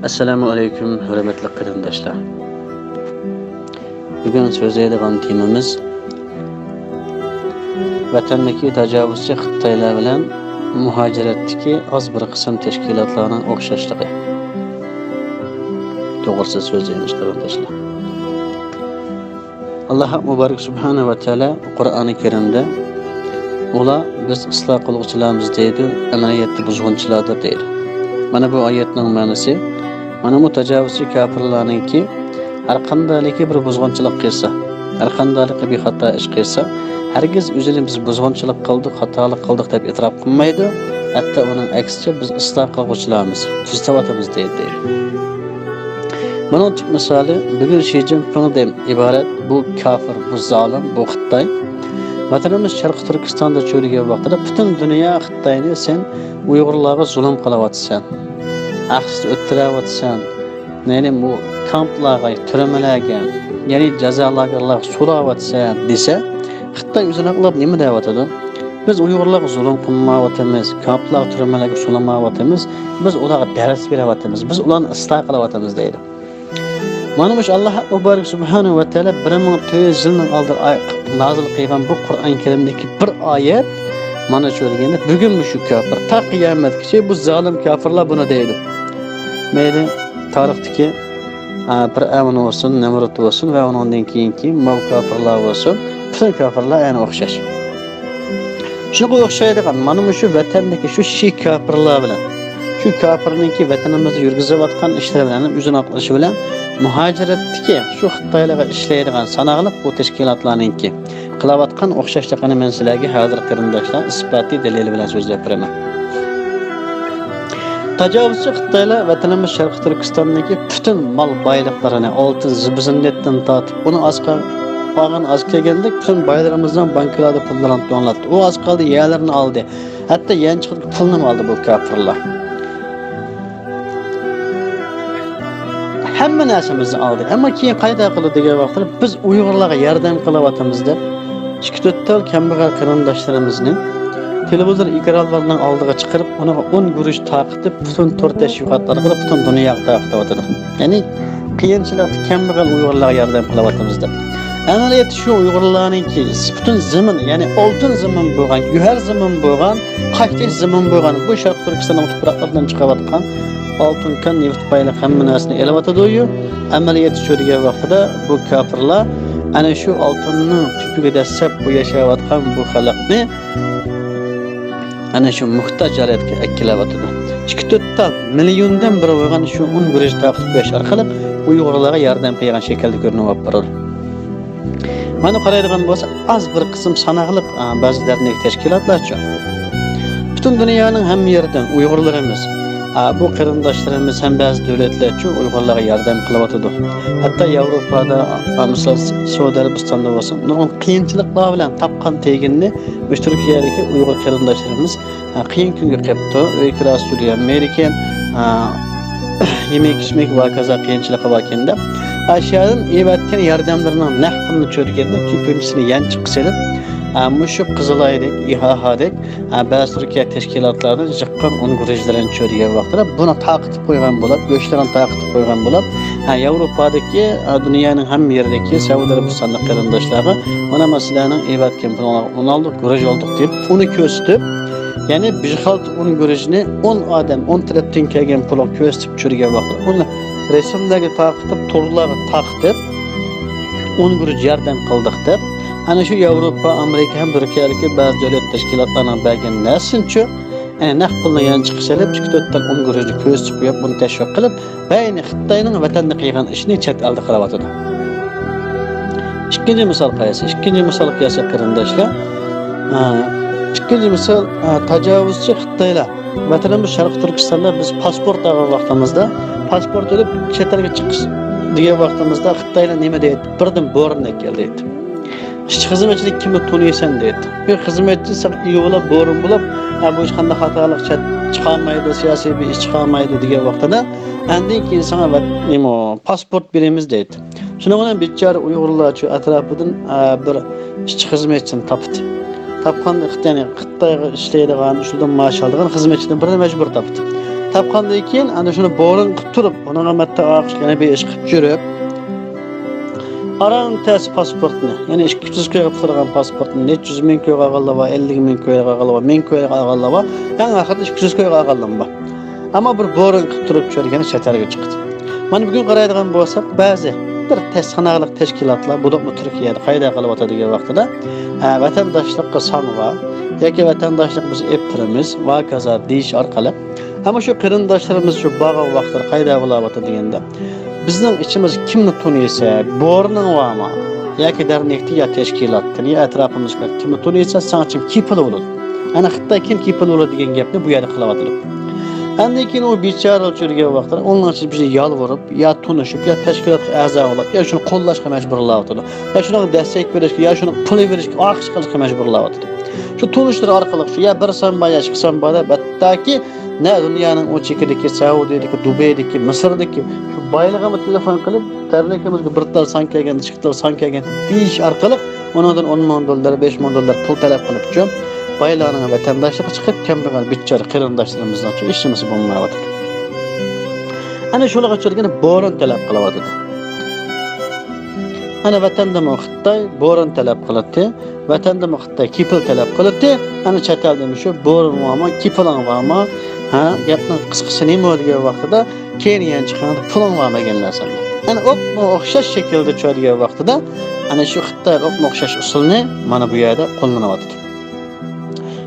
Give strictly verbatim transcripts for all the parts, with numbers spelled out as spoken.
ئەسسالامۇ ئەلەيكۇم، ھۆرمەتلىك قېرىنداشلار. بۈگۈن سۆزلەيدىغان تېمىمىز ۋەتەندىكى تاجاۋۇزچى خىتايلار بىلەن مۇھاجىرەتتىكى ئاز بىر قىسىم تەشكىلاتلارنىڭ ئوخشاشلىقى توغرىسىدا سۆزلەيمىز، قېرىنداشلار. ئاللاھ مۇبارەك سۇبھانەھۇ ۋە تائالا قۇرئانى كەرىمدە، «ئۇلار بىز ئىسلاھ قىلغۇچىلارمىز» دەيدۇ، ئەمەلىيەتتە بۇزغۇنچىلاردۇر دەيدۇ. مانا بۇ ئايەتنىڭ مەنىسى، مانا بۇ تاجاۋۇزچى كاپىرلارنىڭكى ھەرقانداقلىقى بىر بۇزغۇنچىلىق قىلسا، ھەرقانداقلىقى بىخاتا ئىش قىلسا، ھەرگىز ئۆزىنى «بىز بۇزغۇنچىلىق قىلدۇق، خاتالىق قىلدۇق» دەپ ئېتىراپ قىلمايدۇ. ھەتتا ئۇنىڭ ئەكسىچە، «بىز ئىسلاھ قىلغۇچىلارمىز، تۈزىتىۋاتىمىز» دەيدۇ. بۇنىڭ تۈپ مىسالى، بۈگۈن شى جىنپىڭدىن ئىبارەت بۇ كاپىر، بۇ زالىم، بۇ خىتاي ۋەتىنىمىز شەرقىي تۈركىستاندا چۆرىگەن ۋاقتىدا پۈتۈن دۇنيا خىتاينى، «سەن ئۇيغۇرلارغا زۇلۇم قىلىۋاتىسەن، ھەقسىز ئۆلتۈرۈۋاتىسەن، يەنى بۇ كامپلارغا، تۈرمىلەرگە، يەنى جازا لاگېرلارغا سولاۋاتىسەن» دېسە، خىتاي ئۆزىنى ئاقلاپ نېمە دەۋاتىدۇ؟ «بىز ئۇيغۇرلارغا زۇلۇم قىلمايۋاتىمىز، كامپلارغا، تۈرمىلەرگە سولىمايۋاتىمىز، بىز ئۇلارغا دەرس بېرىۋاتىمىز، بىز ئۇلارنى ئىسلاھ قىلىۋاتىمىز» دەيدۇ. مانا مۇشۇ ئاللاھ مۇبارەك سۇبھانەھۇ ۋە تائالا بىر مىڭ تۆت يۈز يىلنىڭ ئالدىدا ئاي-، نازىل قىلغان بۇ قۇرئان كەرىمدىكى بىر ئايەت، مانا شۇ دېگەندە، بۈگۈن مۇشۇ كاپىر، تا قىيامەتكىچە بۇ زالىم كاپىرلار بۇنى دەيدۇ. مەيلى، تارىختىكى، ئا، پىرئەۋن بولسۇن، نەمرۇت بولسۇن ۋە ئۇنىڭدىن كېيىنكى ماۋۇ كاپىرلار بولسۇن، پۈتۈن كاپىرلار ئەنە ئوخشاش. شۇنىڭغا ئوخشايدىغان مانا مۇشۇ ۋەتەندىكى شۇ شى كاپىرلار بىلەن، شۇ كاپىرنىڭكى ۋەتىنىمىزدە يۈرگۈزۈۋاتقان ئىشلىرى بىلەن، ئۆزىنى ئاقلىشى بىلەن، مۇھاجىرەتتىكى شۇ خىتايلارغا ئىشلەيدىغان ساناقلىق بۇ تەشكىلاتلارنىڭكى قىلىۋاتقان ئوخشاشلىقىنى مەن سىلەرگە ھازىر، قېرىنداشلار، ئىسپاتى دەلىلى بىلەن سۆزلەپ بېرىمەن. تاجاۋۇزچى خىتايلار ۋەتىنىمىز شەرقىي تۈركىستاندىكى پۈتۈن مال بايلىقلىرىنى، ئالتۇن، زىبۇ زىننەتتىن تارتىپ، ئۇنى ئاز قال-، قالغان ئاز كەلگەندەك پۈتۈن بايلىرىمىزنىڭ بانكىلاردا پۇللىرىنى توڭلاتتى. ئۇ ئاز قالدى يەرلىرىنى ئالدى. ھەتتا يانچۇقىدىكى پۇلنىمۇ ئالدى بۇ كاپىرلار. ھەممە نەرسىمىزنى ئالدى. ئەمما كېيىن قايتا قىلدى دېگەن ۋاقىتتا، «بىز ئۇيغۇرلارغا ياردەم قىلىۋاتىمىز» دەپ، ئىككى تۆت تال كەمبەغەل قېرىنداشلىرىمىزنى تېلېۋىزور ئېكرانلىرىنىڭ ئالدىغا چىقىرىپ، ئۇنىڭغا ئون گۈرۈچ تارقىتىپ، پۈتۈن تور تەشۋىقاتلار ئارقىلىق پۈتۈن دۇنياغا تارقىتىۋاتىدۇ. يەنى قىيىنچىلىقتا كەمبەغەل ئۇيغۇرلارغا ياردەم قىلىۋاتىمىز دەپ. ئەمەلىيەتتە شۇ ئۇيغۇرلارنىڭكى پۈتۈن زېمىن، يەنى ئالتۇن زېمىن بولغان، گۆھەر زېمىن بولغان، قاشتېشى زېمىن بولغان بۇ شەرقىي تۈركىستاننىڭ تۇپراقلىرىدىن چىقىۋاتقان ئالتۇن كان، نېفىت بايلىق، ھەممە نەرسىنى ئېلىۋاتىدۇ-يۇ. ئەمەلىيەتتە شۇ دېگەن ۋاقتىدا بۇ كاپىرلار ئەنە شۇ ئالتۇننىڭ تۈپىگە دەسسەپ بۇ ياشاۋاتقان بۇ خەلقنى ئەنە شۇ موھتاج ھالەتكە ئەكېلىۋاتىدۇ. ئىككى تۆت تال مىليوندىن بىر بولغان شۇ ئون گۈرۈچ تارقىتىپ بېرىش ئارقىلىق ئۇيغۇرلارغا ياردەم قىلغان شەكىلدە كۆرۈنۈپ بارىدۇ. مانا قارايدىغان بولسا، ئاز بىر قىسىم ساناقلىق، ئا، بەزى دەرنەك تەشكىلاتلارچۇ. پۈتۈن دۇنيانىڭ ھەممە يېرىدىن ئۇيغۇرلىرىمىز، ئا، بۇ قېرىنداشلىرىمىز ھەم بەزى دۆلەتلەرچۇ ئۇيغۇرلارغا ياردەم قىلىۋاتىدۇ. ھەتتا ياۋروپادا، ئا، مىسال، سەئۇدى ئەرەبىستاندا بولسۇن، نۇرغۇن قىيىنچىلىقلار بىلەن تاپقان تېگىنىنى مۇشۇ تۈركىيەدىكى ئۇيغۇر قېرىنداشلىرىمىز، ئا، قىيىن كۈنگە قېپتۇ. ئۆي كىراسى تۆلىيەلمەيدىكەن، ئا، يېمەك-ئىچمەك ۋە ھاكازا قىيىنچىلىقى باركەن دەپ، ئاشۇ يەردىن ئېلىۋەتكەن ياردەملىرىنىڭ نەق پۇلىنى چۆرگەندە، كۆپىنچىسىنى يانچۇققا سېلىپ، ئا، مۇشۇ قىزىلايدەك، ئىھاھادەك، ئا، بەزى تۈركىيە تەشكىلاتلاردا جىققان ئۇن گۈرۈچلىرىنى چۆرگەن ۋاقتىدا بۇنى تارقىتىپ قويغان بولۇپ، گۆشلىرىنى تارقىتىپ قويغان بولۇپ، ھە، ياۋروپادىكى، ھە، دۇنيانىڭ ھەممە يېرىدىكى سەئۇدى ئەرەبىستانلىق قېرىنداشلارغا، مانا، مانا سىلەرنىڭ ئېۋەتكەن پۇلۇڭلارغا ئۇن ئالدۇق، گۈرۈچ ئالدۇق دەپ، ئۇنى كۆرسىتىپ، يەنى بىر خالتا ئۇن گۈرۈچنى ئون ئادەم، ئون تەرەپتىن كەلگەن پۇلغا كۆرسىتىپ چۈشۈرگەن ۋاقتىدا، ئۇنى رەسىملەرگە تارقىتىپ، تورلارغا تارقىتىپ، ئۇن گۈرۈچ ياردەم قىلدۇق دەپ، ئەنە شۇ ياۋروپا، ئامېرىكا ھەم تۈركىيەدىكى بەزى دۆلەت تەشكىلاتلارنىڭ بەرگەن نەرسىنىچۇ، ئەنە نەق پۇلنى يانچۇققا سېلىپ، ئىككى تۆت تال ئۇن گۈرۈچنى كۆرسىتىپ قويۇپ، بۇنى تەشۋىق قىلىپ، ۋە يەنە خىتاينىڭ ۋەتەندە قىلغان ئىشىنى چەت ئەلدە قىلىۋاتىدۇ. ئىككىنچى مىسال قايسى؟ ئىككىنچى مىسال قايسى، قېرىنداشلار؟ ھە، ئىككىنچى مىسال، ھە، تاجاۋۇزچى خىتايلار. ۋەتىنىمىز شەرقىي تۈركىستاندا بىز پاسپورت ئالغان ۋاقتىمىزدا، پاسپورت ئېلىپ چەت ئەلگە چىقىش دېگەن ۋاقتىمىزدا خىتايلار نېمە دەيدۇ؟ بىردىن بورىنى ئەكەل دەيدۇ. ئىشچى خىزمەتچىدىن كىمنى تونۇيسەن دەيدۇ. بىر خىزمەتچى ساڭا ئىگە بولاپ، بورىن بولاپ، ھە، بۇ ھېچقانداق خاتالىق چىقارمايدۇ، سىياسىي بىر ئىش چىقارمايدۇ دېگەن ۋاقتىدا، ئاندىن كېيىن ساڭا ۋەت-، نېمە، پاسپورت بېرىمىز دەيدۇ. شۇنىڭ بىلەن بىچارە ئۇيغۇرلارچۇ ئەتراپىدىن، ئە، بىر ئىشچى خىزمەتچىنى تاپتى. تاپقاندا خىت-، يەنى خىتايغا ئىشلەيدىغان، شۇندىن مائاش ئالىدىغان خىزمەتچىدىن بىرنى مەجبۇر تاپتى. تاپقاندىن كېيىن، ئەنە شۇنى بورىن قىلىپ تۇرۇپ، ئۇنىڭغا مەتتا ئاخىر يەنە بىر ئىش قىلىپ يۈرۈپ، ئاران تەس پاسپورتنى، يەنى ئىككى يۈز كويغا پۇل ئالغان پاسپورتنى، نەچچە يۈز مىڭ كويغا ئالغانلار بار، ئەللىك مىڭ كويغا ئالغانلار بار، مىڭ كويغا ئالغانلار بار، ئەڭ ئاخىرىدا ئىككى يۈز كويغا ئالغانلار بار. ئەمما بىر بورىن قىلىپ تۇرۇپ چۈشۈرگەن چەت ئەلگە چىقتى. مانا بۈگۈن قارايدىغان بولساق، بەزى بىر تەس-، ساناقلىق تەشكىلاتلار، بولۇپمۇ تۈركىيەدە قايدا قىلىۋاتىدۇ دېگەن ۋاقتىدا، ھە، ۋەتەنداشلىققا سانغا ياكى ۋەتەنداشلىق بىز ئېلىپ تۇرىمىز ۋە ھاكازا دېيىش ئارقىلىق، ئەمما شۇ قېرىنداشلىرىمىز شۇ بارغان ۋاقىتلار قايدا بولاۋاتىدۇ دېگەندە، بىزنىڭ ئىچىمىز كىمنى تونۇيسا، بورنىڭ بارمۇ ياكى دەرنەكتە يا تەشكىلاتتىن يا ئەتراپىمىزدىكىلەر كىمنى تونۇيسا، ساڭا چىم كېپىل بولىدۇ. ئەنە خىتاي كىم كېپىل بولىدۇ دېگەن گەپنى بۇ يەردە قىلىۋاتىدۇ. ئاندىن كېيىن ئۇ بىچارە چۈشۈرگەن ۋاقىتلار ئۇنىڭ ئىچىدە بىزگە يالۋۇرۇپ، يا تونۇشۇپ، يا تەشكىلاتقا ئەزا بولۇپ، يا شۇنى قوللاشقا مەجبۇرلاۋاتىدۇ. يا شۇنىڭغا دەستەك بېرىشكە، يا شۇنىڭغا پۇل بېرىشكە، ئالقىش قىلىشقا مەجبۇرلاۋاتىدۇ. شۇ تونۇشلىرى ئارقىلىق شۇ يا بىر سان بار، يا ئىككى سان بار دەپ، ھەتتاكى نە دۇنيانىڭ ئۇ چېكىدىكى، سەئۇدىدىكى، دۇبەيدىكى، مىسىردىكى شۇ بايلىقىمغا تېلېفون قىلىپ، دەرنىكىمىزگە بىر تال سان كەلگەندە، ئىككى تال سان كەلگەندە دېيىش ئارقىلىق ئۇنىڭدىن ئون مىڭ دوللار، بەش مىڭ دوللار پۇل تەلەپ قىلىپچۇ، بايلارنىڭ ۋەتەنداشلىقى چىقىپ، كەمبەغەل بىچارە قېرىنداشلىرىمىزنىڭچۇ ھېچنېمىسى بولمايۋاتىدۇ. ئەنە شۇلارغا چۈشۈرگەن بوران تەلەپ قىلىۋاتىدۇ. ئەنە ۋەتەندىمۇ خىتاي بوران تەلەپ قىلاتتى. ۋەتەندىمۇ خىتاي كېپىل تەلەپ قىلاتتى. ئەنە چەت ئەلدىمۇ شۇ بورىنىڭ بارمۇ، كېپىلىڭ بارمۇ؟ ھە، گەپنىڭ قىسقىسى نېمە دېگەن ۋاقتىدا، كېيىن يەنە چىققاندا پۇلۇڭ بارمۇ دېگەن نەرسە. ئەنە ئوپمۇ ئوخشاش شەكىلدە چۈشۈرگەن ۋاقتىدا، ئەنە شۇ خىتاي ئوپمۇ ئوخشاش ئۇسۇلنى مانا بۇ يەردە قوللىنىۋاتىدۇ.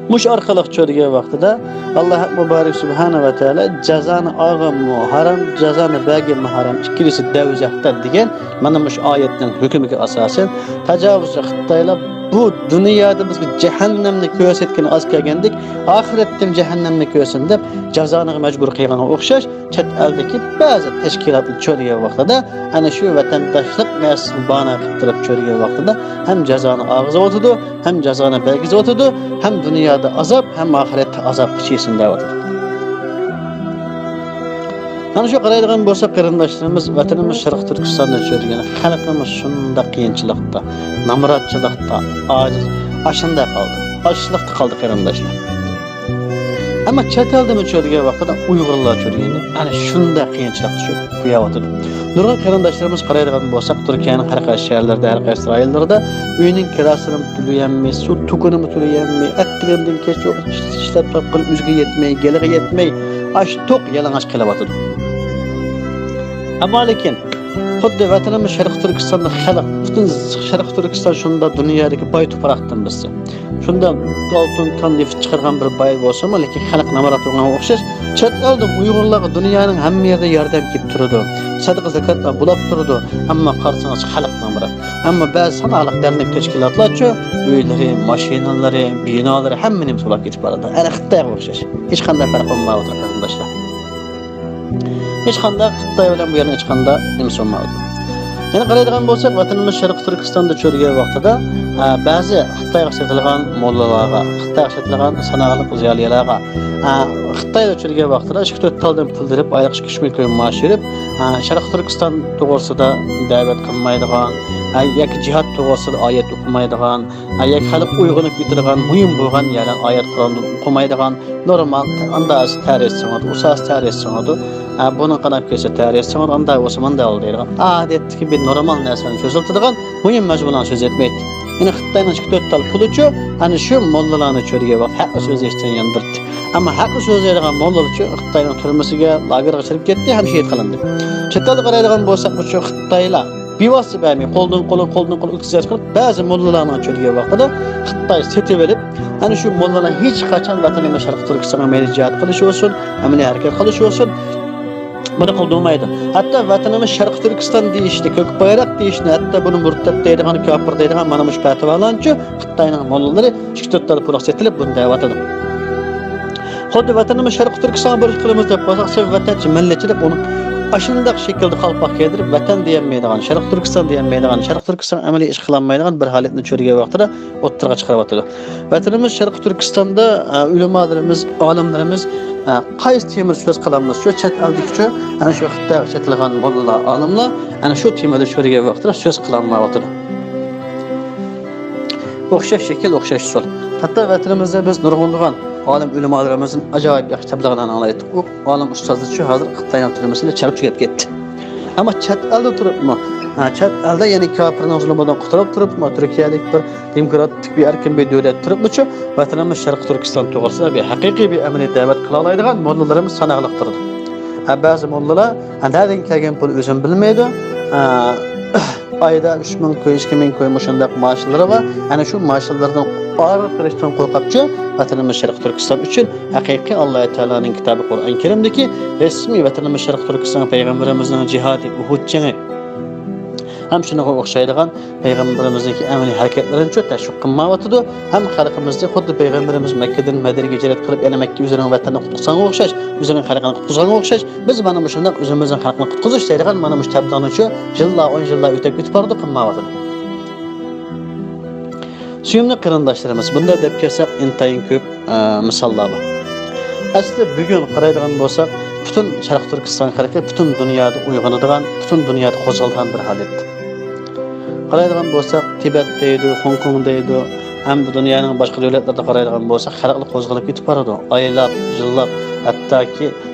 مۇشۇ ئارقىلىق چۈشۈرگەن ۋاقتىدا، ئاللا ھەق مۇبارەك سۇبھانە ۋە تائالا جازانى ئالغانمۇ ھارام، جازانى بەرگەنمۇ ھارام، ئىككىلىسى دەۋزەختە دېگەن، مانا مۇشۇ ئايەتنىڭ ھۆكمىگە ئاساسەن، تاجاۋۇزچى خىتايلار بۇ دۇنيادا بىزگە جەھەننەمنى كۆرسەتكىنى ئاز كەلگەندەك، ئاخىرەتتىن جەھەننەمنى كۆرسۇن دەپ، جازانىغا مەجبۇر قىلغانغا ئوخشاش، چەت ئەلدىكى بەزى تەشكىلاتلار چۈشۈرگەن ۋاقتىدا، ئەنە شۇ ۋەتەنداشلىق نەرسىسىنى باھانە قىلىپ تۇرۇپ چۈشۈرگەن ۋاقتىدا، ھەم جازانى ئالغۇزۇۋاتىدۇ، ھەم جازانى بەرگۈزۈۋاتىدۇ، ھەم دۇنيادا ئازاب، ھەم ئاخىرەتتە ئازابقا چىقسۇن دەۋاتىدۇ. مانا شۇ قارايدىغان بولساق، قېرىنداشلىرىمىز ۋەتىنىمىز شەرقىي تۈركىستاندا چۈشۈرگەن خەلقىمىز شۇنداق قىيىنچىلىقتا، نامراتچىلىقتا، ئاجىز، ئاشۇنداق قالدى. ئاچلىقتا قالدى قېرىنداشلار. ئەمما چەت ئەلدىمۇ چۈشۈرگەن ۋاقتىدا ئۇيغۇرلار چۈشۈرگەندە ئەنە شۇنداق قىيىنچىلىقتا چۈشۈپ قويۇۋاتىدۇ. نۇرغۇن قېرىنداشلىرىمىز قارايدىغان بولساق، تۈركىيەنىڭ ھەر قايسى شەھەرلىرىدە، ھەر قايسى رايونلىرىدا ئۆينىڭ كىراسىنىمۇ تۆلىيەلمەي، سۇ توكىنىمۇ تۆلىيەلمەي، ئەتىگەندىن كەچ ئىشلەپ تاپقىنى ئۆزىگە يەتمەي، گېلىغا يەتمەي، ئاچ توق يالىڭاچ قېلىۋاتىدۇ. ئەمما لېكىن خۇددى ۋەتىنىمىز شەرقىي تۈركىستاندا خەلق، پۈتۈن شەرقىي تۈركىستان شۇنداق دۇنيادىكى باي تۇپراقتىن بىرسى. شۇنداق ئالتۇن، كان، نېفىت چىقارغان بىر باي بولسىمۇ، لېكىن خەلق نامرات بولغانغا ئوخشاش، چەت ئەلدە ئۇيغۇرلارغا دۇنيانىڭ ھەممە يېرىدە ياردەم كېلىپ تۇرىدۇ. سەدىقە زاكاتلار بولاپ تۇرىدۇ. ئەمما قارىسىڭىز، خەلق نامرات. ئەمما بەزى ساناقلىق دەرنەك تەشكىلاتلارچۇ، ئۆيلىرى، ماشىنىلىرى، بىنالىرى، ھەممە نېمىسى بولاپ كېتىپ بارىدۇ. ئەنە خىتايغا ئوخشاش. ھېچقانداق پەرق بولمايۋاتىدۇ قېرىنداشلار. ھېچقانداق خىتاي بىلەن بۇ يەرنىڭ ھېچقانداق نېمىسى بولمايۋاتىدۇ. يەنە قارايدىغان بولساق، ۋەتىنىمىز شەرقىي تۈركىستاندا چۈشۈرگەن ۋاقتىدا، ئە، بەزى خىتايغا سېتىلغان موللىلارغا، خىتايغا سېتىلغان ساناقلىق زىيالىيلارغا، ئە، خىتايدا چۈشۈرگەن ۋاقتىدا ئىككى تۆت تالدىن پۇل بېرىپ، ئايلىق ئىككى ئۈچ مىڭ كوي مائاش بېرىپ، ئە، شەرقىي تۈركىستان توغرىسىدا دەۋەت قىلمايدىغان، ئە، ياكى جىھاد توغرىسىدا ئايەت ئوقۇمايدىغان، ھە، ياكى خەلق ئويغىنىپ كېتىدىغان، مۇھىم بولغان يەرلەرنى ئايەت قۇرئاندىن ئوقۇمايدىغان، نورمال، ئاندا تەرى سىڭىدۇ، ئۇساس تەرى سىڭىدۇ، ھە، بۇنىڭ قاناپ كەتسە تەرى سىڭىدۇ، ئاندا بولسا ماندا بولىدۇ دەيدىغان. ئادەتتىكى بىر نورمال نەرسىلەرنى سۆزلىتىدىغان مۇھىم مەزمۇنلارنى سۆزلەتمەيدۇ. يەنى خىتاينىڭ ئىككى تۆت تال پۇلىچۇ، ئەنە شۇ موللىلارنى چۆرىگە ۋاقىت ھەققە سۆزلەشتىن ياندۇردى. ئەمما ھەققە سۆزلەيدىغان موللىلارچۇ خىتاينىڭ تۈرمىسىگە، لاگېرغا كىرىپ كەتتى ھەم شېھىت قىلىندى. چەت ئەلدە قارايدىغان بولساق، بۇ خىتايلار بىۋاسىتە بەرمەي، قولدىن قول، قولدىن قول ئۆتكۈزۈش قىلىپ، بەزى موللىلارنىڭ چۆرىگە ۋاقتىدا خىتاي سېتىۋېلىپ، ئەنە شۇ موللىلار ھېچقاچان ۋەتىنىمىز شەرقىي تۈركىستانغا مەيلى جىھاد قىلىش بولسۇن، ئەمەلىي ھەرىكەت قىلىش بولسۇن، بۇنى قىلدۇرمايدۇ. ھەتتا ۋەتىنىمىز شەرقىي تۈركىستان دېيىشنى، كۆك بايراق دېيىشنى، ھەتتا بۇنى مۇرتەت دەيدىغان، كاپىر دەيدىغان مانا مۇشۇ پەتىۋالارنىچۇ خىتاينىڭ موللىلىرى ئىككى تۆت تال پۇلغا سېتىلىپ بۇنى دەۋاتىدۇ. خۇددى ۋەتىنىمىز شەرقىي تۈركىستانغا بىر ئىش قىلىمىز دەپ بولساق، سىز ۋەتەنچى، مىللەتچى دەپ ئۇنى ئاشۇنداق شەكىلدە قالپاق كىيدۈرۈپ، ۋەتەن دېيەلمەيدىغان، شەرقىي تۈركىستان دېيەلمەيدىغان، شەرقىي تۈركىستان ئەمەلىي ئىش قىلالمايدىغان بىر ھالەتنى چۆرىگەن ۋاقتىدا ئوتتۇرىغا چىقىرىۋاتىدۇ. ۋەتىنىمىز شەرقىي تۈركىستاندا، ئە، ئۆلىمالىرىمىز، ئالىملىرىمىز، ئە، قايسى تېمىدا سۆز قىلالماس؟ شۇ چەت ئەلدىكىچۇ، ئەنە شۇ خىتايغا سېتىلغان موللىلار، ئالىملار، ئەنە شۇ تېمىدا چۆرىگەن ۋاقتىدا سۆز قىلالمايۋاتىدۇ. ئوخشاش شەكىل، ئوخشاش ئۇسۇل. ھەتتا ۋەتىنىمىزدە بىز نۇرغۇنلىغان ئالىم ئۆلىمالىرىمىزدىن ئاجايىپ ياخشى تەبلىغلارنى ئاڭلايتتۇق. ئۇ ئالىم ئۇستازلىرىچۇ ھازىر خىتاينىڭ تۈرمىسىدە چىرىپ تۈگەپ كەتتى. ئەمما چەت ئەلدە تۇرۇپمۇ، ھە، چەت ئەلدە يەنە كاپىرنىڭ زۇلۇمىدىن قۇتۇلۇپ تۇرۇپمۇ، تۈركىيەدىكى بىر دېموكراتىك، بىر ئەركىن بىر دۆلەت تۇرۇپمۇچۇ، ۋەتىنىمىز شەرقىي تۈركىستان توغرىسىدا بىر ھەقىقىي بىر ئەمەلىي دەۋەت قىلالايدىغان موللىلىرىمىز ساناقلىق تۇرىدۇ. ھە، بەزى موللىلار، ھە، نەدىن كەلگەن پۇل ئۆزىمۇ بىلمەيدۇ. ھە، ئايدا ئۈچ مىڭ كوي، ئىككى مىڭ كوي مۇشۇنداق مائاشلىرى بار. ئەنە شۇ مائاشلىرىدىن ئايرىلىپ قېلىشتىن قورقۇپچۇ، ۋەتىنىمىز شەرقىي تۈركىستان ئۈچۈن ھەقىقىي ئاللاھ تائالانىڭ كىتابى قۇرئان كەرىمدىكى رەسمىي ۋەتىنىمىز شەرقىي تۈركىستان پەيغەمبىرىمىزنىڭ جىھادى، ئۇھۇد جېڭى ھەم شۇنىڭغا ئوخشايدىغان پەيغەمبىرىمىزنىڭكى ئەمەلىي ھەرىكەتلىرىنىچۇ تەشۋىق قىلمايۋاتىدۇ. ھەم خەلقىمىزنى خۇددى پەيغەمبىرىمىز مەككىدىن مەدىنىگە ھىجرەت قىلىپ، يەنە مەككە ئۆزىنىڭ ۋەتىنىنى قۇتقۇزغانغا ئوخشاش، ئۆزىنىڭ خەلقىنى قۇتقۇزغانغا ئوخشاش، بىز مانا مۇشۇنداق ئۆزىمىزنىڭ خەلقىنى قۇتقۇزۇش دەيدىغان مانا مۇشۇ تەبلىغنىچۇ يىللار، ئون يىللار ئۆتۈپ كېتىپ بارىدۇ، قىلمايۋاتىدۇ. سۆيۈملۈك قېرىنداشلىرىمىز، بۇنداق دەپ كەلسەك ئىنتايىن كۆپ، ئە، مىساللار بار. ئەسلى بۈگۈن قارايدىغان بولساق، پۈتۈن شەرقىي تۈركىستان خەلقى پۈتۈن دۇنيادا ئويغىنىدىغان، پۈتۈن دۇنيادا قوزغىلىدىغان بىر ھالەت. قارايدىغان بولساق، تىبەت دەيدۇ، خوڭكوڭ دەيدۇ، ھەم دۇنيانىڭ باشقا دۆلەتلىرىدە قارايدىغان بولساق، خەلقلەر قوزغىلىپ كېتىپ بارىدۇ. ئايلاپ، يىللاپ، ھەتتاكى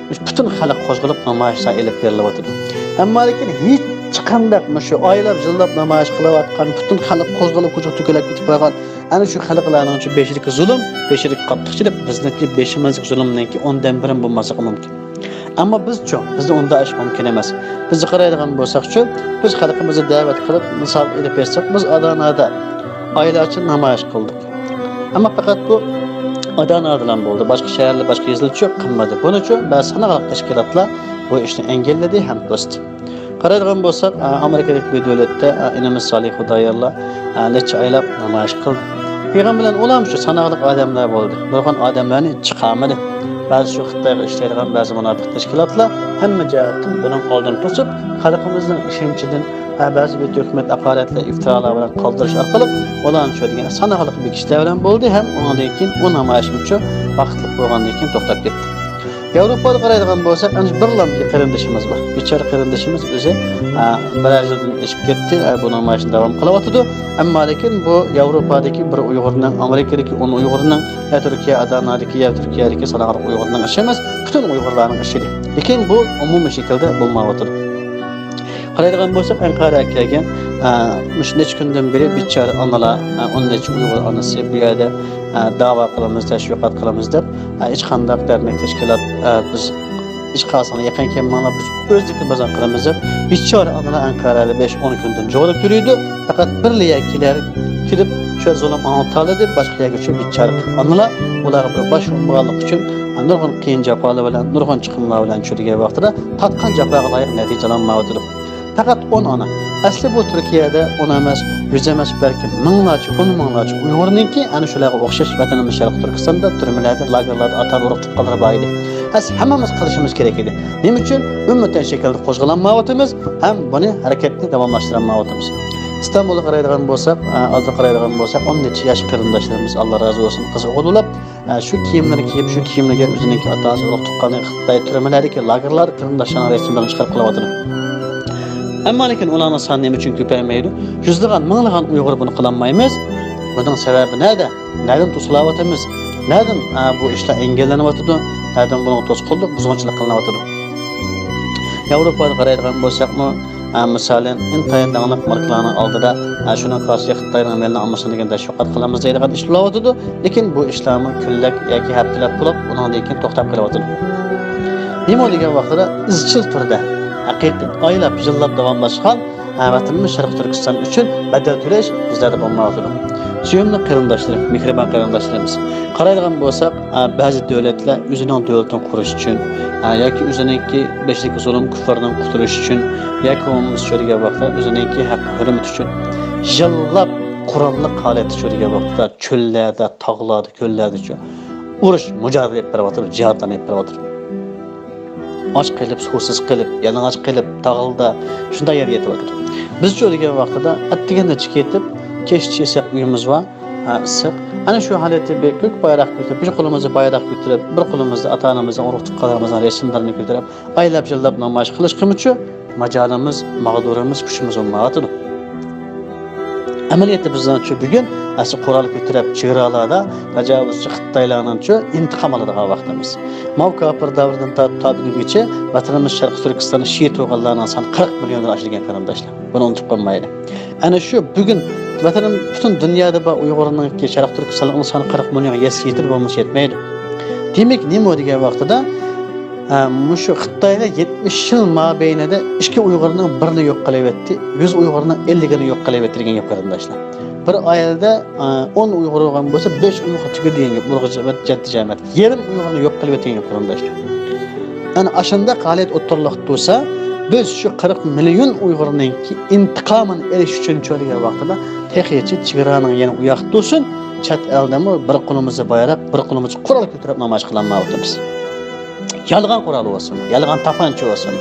پۈتۈن خەلق قوزغىلىپ نامايىشلار ئېلىپ بېرىلىۋاتىدۇ. ئەمما لېكىن ھېچقانداق مۇشۇ ئايلاپ، يىللاپ نامايىش قىلىۋاتقان، پۈتۈن خەلق قوزغىلىپ، كوچىغا تۆكۈلۈپ كېتىپ بارغان ئەنە شۇ خەلقلەرنىڭ بېشىدىكى زۇلۇم، بېشىدىكى قاتتىقچىلىق بىزنىڭكى بېشىمىزدىكى زۇلۇمنىڭكى ئوندىن بىرىمۇ بولماسلىقى مۇمكىن. ئەمما بىزچۇ؟ بىزدە ئۇنداق ئىش مۇمكىن ئەمەس. بىزدە قارايدىغان بولساقچۇ، بىز خەلقىمىزنى دەۋەت قىلىپ، مىسال ئېلىپ بەرسەك، بىز ئادانادا ئايلارچە نامايىش قىلدۇق. ئەمما پەقەت بۇ ئادانادىلا بولدى. باشقا شەھەرلەر، باشقا يېزىلارچۇ قىلمىدى. بۇنىچۇ بەزى ساناقلىق تەشكىلاتلار بۇ ئىشنى ئەنگىللىدى ھەم توستى. قارايدىغان بولساق، ئە، ئامېرىكىدىكى بىر دۆلەتتە، ئە، ئىنىمىز سالىھ خۇدايارلار، ئە، نەچچە ئايلاپ نامايىش قىلدى. قىلغان بىلەن ئۇلارمۇ شۇ ساناقلىق ئادەملەر بولدى. نۇرغۇن ئادەملەرنى چىقارمىدى. بەزى شۇ خىتايغا ئىشلەيدىغان بەزى مۇناپىق تەشكىلاتلار ھەممە جەھەتتىن بۇنىڭ ئالدىنى توسۇپ، خەلقىمىزنىڭ ئىشەنچىدىن، ئە، بەزى بىر تۆھمەت، ھاقارەتلەر، ئىفتىرالار بىلەن قالدۇرۇش ئارقىلىق ئۇلارنى شۇ دېگەن ساناقلىق بىر كىشىلەر بىلەن بولدى ھەم ئۇنىڭدىن كېيىن ئۇ نامايىشمۇچۇ ۋاقىتلىق بولغاندىن كېيىن توختاپ كەتتى. ياۋروپادا قارايدىغان بولساق، ئەنە شۇ بىرلا بىر قېرىندىشىمىز بار. بىچارە قېرىندىشىمىز ئۆزى، ئە، بىرەر يىلدىن ئېشىپ كەتتى، ئە، بۇ نامايىشنى داۋام قىلىۋاتىدۇ. ئەمما لېكىن بۇ ياۋروپادىكى بىر ئۇيغۇرنىڭ، ئامېرىكىدىكى ئون ئۇيغۇرنىڭ، يا تۈركىيە ئادانادىكى، يا تۈركىيەدىكى ساناقلىق ئۇيغۇرنىڭ ئىشى ئەمەس، پۈتۈن ئۇيغۇرلارنىڭ ئىشى ئىدى. لېكىن بۇ ئومۇمىي شەكىلدە بولمايۋاتىدۇ. قارايدىغان بولساق، ئەنقەرەگە كەلگەن، ئە، مۇشۇ نەچچە كۈندىن بېرى بىچارە ئانىلار، ئە، ئون نەچچە ئۇيغۇر ئانىسى بۇ يەردە، ئە، داۋا قىلىمىز، تەشۋىقات قىلىمىز دەپ، ئە، ھېچقانداق دەرنەك تەشكىلات، ئە، بىز ھېچقايسىڭلار يېقىن كەلمەڭلار، بىز ئۆزلۈكىدىن بازار قىلىمىز دەپ، بىچارە ئانىلار ئەنقەرەدە بەش ئون كۈندىن جۇغۇلۇپ يۈرىدۇ. پەقەت بىرلا يەرگە كېلەر، كېلىپ، شۇ زۇلۇم ئاڭلىتالىدى، باشقا يەرگە چۈشۈپ بىچارە ئانىلار، ئۇلارغا بىر باش بولمىغانلىقى ئۈچۈن، نۇرغۇن قىيىن جاپالار بىلەن، نۇرغۇن چىقىملار بىلەن چۈشۈرگەن ۋاقتىدا تارتقان جاپاغا لايىق نەتىجە ئالالمايۋاتىدۇ. پەقەت ئون ئانا. ئەسلى بۇ تۈركىيەدە ئون ئەمەس، يۈز ئەمەس، بەلكى مىڭلارچە، ئون مىڭلارچە ئۇيغۇرنىڭكى ئەنە شۇلارغا ئوخشاش ۋەتىنىمىز شەرقىي تۈركىستاندا تۈرمىلەردە، لاگېرلاردا ئاتا ئۇرۇق تۇغقانلىرى بار ئىدى. ئەسلى ھەممىمىز قىلىشىمىز كېرەك ئىدى. نېمە ئۈچۈن؟ ئۈممىتەن شەكىلدە قوزغىلالمايۋاتىمىز ھەم بۇنى ھەرىكەتنى داۋاملاشتۇرالمايۋاتىمىز. ئىستانبۇلغا قارايدىغان بولساق، ئە، ھازىر قارايدىغان بولساق، ئون نەچچە ياش قېرىنداشلىرىمىز، ئاللا رازى بولسۇن، قىزغا ئۇلىلاپ، ئە، شۇ كىيىملىرىنى كىيىپ، شۇ كىيىملىرىگە ئۆزىنىڭكى ئاتا-ئانىسى، ئۇرۇق-تۇغقانلىرى خىتاي تۈرمىلەردىكى لاگېرلاردا قېرىنداشلارنىڭ رەسىملىرىنى چىقىرىپ قويۇۋاتىدۇ. ئەمما لېكىن ئۇلارنىڭ سانى نېمە ئۈچۈن كۆپەيمەيدۇ؟ يۈزلىگەن، مىڭلىغان ئۇيغۇر بۇنى قىلالمايمىز. بۇنىڭ سەۋەبى نەدە؟ نەدىن توسۇلاۋاتىمىز؟ نەدىن، ئە، بۇ ئىشلار ئەنگىللىنىۋاتىدۇ؟ نەدىن بۇنىڭغا توسقۇنلۇق، بۇزغۇنچىلىق قىلىنىۋاتىدۇ؟ ياۋروپاغا قارايدىغان بولساقمۇ، ئە، مىسالەن، ئىنتايىن داڭلىق ماركىلارنىڭ ئالدىدا، ئە، شۇنىڭ كارشى خىتاينىڭ مېلىنى ئالمىسۇن دېگەن تەشۋىقات قىلىمىز دەيدىغان ئىش بولۇۋاتىدۇ. لېكىن بۇ ئىشلارمۇ كۈنلەپ ياكى ھەپتىلەپ بولۇپ، ئۇنىڭدىن كېيىن توختاپ قېلىۋاتىدۇ. نېمە دېگەن ۋاقتىدا ئىزچىل تۈردە، ھەقىقىي ئايلاپ، يىللاپ داۋاملاشقان، ھە، ۋەتىنىمىز شەرقىي تۈركىستان ئۈچۈن بەدەل تۆلەش بىزلەردە بولمايۋاتىدۇ. سۆيۈملۈك قېرىنداشلىرىم، مېھرىبان قېرىنداشلىرىمىز، قارايدىغان بولساق، ھە، بەزى دۆلەتلەر ئۆزىنىڭ دۆلىتىنى قۇرۇش ئۈچۈن، ھە، ياكى ئۆزىنىڭكى بېشىدىكى زۇلۇم كۇفرىدىن قۇتۇلۇش ئۈچۈن، ياكى بولمىسا شۇ دېگەن ۋاقىتتا ئۆزىنىڭكى ھەق ھۆرمىتى ئۈچۈن يىللاپ قوراللىق ھالەتتە شۇ دېگەن ۋاقىتتا چۆللەردە، تاغلاردا، كۆللەردىچۇ ئۇرۇش، مۇجادىلە ئېلىپ بېرىۋاتىدۇ، جىھادلارنى ئېلىپ بېرىۋاتىدۇ. ئاچ قېلىپ، سۇسىز قېلىپ، يالىڭاچ قېلىپ، تاغدا شۇنداق يەردە يېتىۋاتىدۇ. بىزچۇ دېگەن ۋاقتىدا ئەتىگەندە چىقىپ كېتىپ، كەچتە چىقساق ئۆيىمىز بار، ھە، ئىسسىق. ئەنە شۇ ھالەتتە بىر كۆك بايراق كۆتۈرۈپ، بىر قولىمىزدا بايراق كۆتۈرۈپ، بىر قولىمىزدا ئاتا-ئانىمىزنىڭ، ئۇرۇق-تۇغقانلىرىمىزنىڭ رەسىملىرىنى كۆتۈرۈپ، ئايلاپ يىللاپ نامايىش قىلىشقىمۇچۇ ماجالىمىز، ماغدۇرىمىز، كۈچىمىز بولمايۋاتىدۇ. ئەمەلىيەتتە بىزنىڭچۇ بۈگۈن ئەسلى قورال كۆتۈرۈپ چېگرالاردا تاجاۋۇزچى خىتايلارنىڭچۇ ئىنتىقام ئالىدىغان ۋاقتىمىز. ماۋۇ كاپىر دەۋرىدىن تارتىپ تا بۈگۈنگىچە ۋەتىنىمىز شەرقىي تۈركىستاندا شىئىت ئۇيغۇرلارنىڭ سانى قىرىق مىليوندىن ئاشىدىكەن قېرىنداشلار. بۇنى ئۇنتۇپ قالمايلى. ئەنە شۇ بۈگۈن ۋەتىنىم، پۈتۈن دۇنيادا بار ئۇيغۇرنىڭكى، شەرقىي تۈركىستانلىقنىڭ سانى قىرىق مىليونغا يەتسە يېتىدۇ، بولمىسا يەتمەيدۇ. دېمەك، نېمە دېگەن ۋاقتىدا، ئە، مۇشۇ خىتايلار يەتمىش يىل مابەينىدە ئىككى ئۇيغۇرنىڭ بىرىنى يوق قىلىۋەتتى، يۈز ئۇيغۇرنىڭ ئەللىكىنى يوق قىلىۋەتتى دېگەن گەپ قېرىنداشلار. بىر ئائىلىدە، ئە، ئون ئۇيغۇر بولغان بولسا، بەش ئۇيغۇر تۈگىدى دېگەن گەپ، ئۇيغۇر جەددىي جەمەت. يېرىم ئۇيغۇرنى يوق قىلىۋەتتى دېگەن گەپ قېرىنداشلار. ئەنە ئاشۇنداق ھالەت ئوتتۇرىلىق تۇرسا، بىز شۇ قىرىق مىليون ئۇيغۇرنىڭكى ئىنتىقامىنى ئېلىش ئۈچۈن چۆرىگەن ۋاقتىدا تېخىچە چېگرانىڭ يەنە ئۇياقتا تۇرسۇن، چەت ئەلدىمۇ بىر قولىمىزدا بايراق، بىر قولىمىزدا قورال كۆتۈرۈپ نامايىش قىلالمايۋاتىمىز. يالغان قورال بولسۇن، يالغان تاپانچا بولسۇن،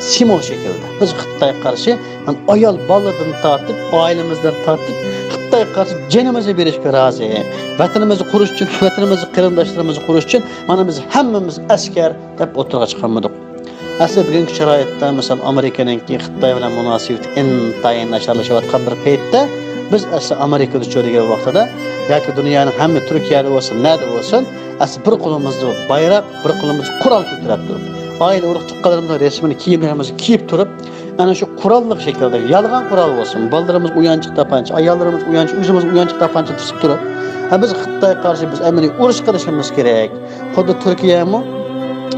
سىمۋول شەكلىدە بىز خىتايغا قارشى، مانا، ئايال بالىدىن تارتىپ، ئائىلىمىزدىن تارتىپ، خىتايغا قارشى جېنىمىزنى بېرىشكە رازى. ۋەتىنىمىزنى قۇرۇش ئۈچۈن، ۋەتىنىمىزنى، قېرىنداشلىرىمىزنى قۇرۇش ئۈچۈن، مانا، بىز ھەممىمىز ئەسكەر دەپ ئوتتۇرىغا چىقارمىدۇق. ئەسلى بۈگۈنكى شارائىتتا، مىسال، ئامېرىكىنىڭكى خىتاي بىلەن مۇناسىۋىتى ئىنتايىن ناچارلىشىۋاتقان بىر پەيتتە، بىز ئەسلى ئامېرىكىدا چۆرىگەن ۋاقتىدا ياكى دۇنيانىڭ ھەممە تۈركىيەدە بولسۇن، نەدە بولسۇن، ئەسلى بىر قولىمىزدا بايراق، بىر قولىمىزدا قورال كۆتۈرۈپ تۇرۇپ، ئائىلە ئۇرۇق تۇغقانلىرىمىزنىڭ رەسىمىنى، كىيىملىرىمىزنى كىيىپ تۇرۇپ، ئەنە شۇ قوراللىق شەكىلدە، يالغان قورال بولسۇن، بالىلىرىمىز ئويۇنچۇق تاپانچا، ئاياللىرىمىز ئويۇنچۇق، ئۆزىمىز ئويۇنچۇق تاپانچا تۇتۇپ تۇرۇپ، ھە، بىز خىتايغا قارشى بىز ئەمەلىي ئۇرۇش قىلىشىمىز كېرەك. خۇددى تۈركىيەمۇ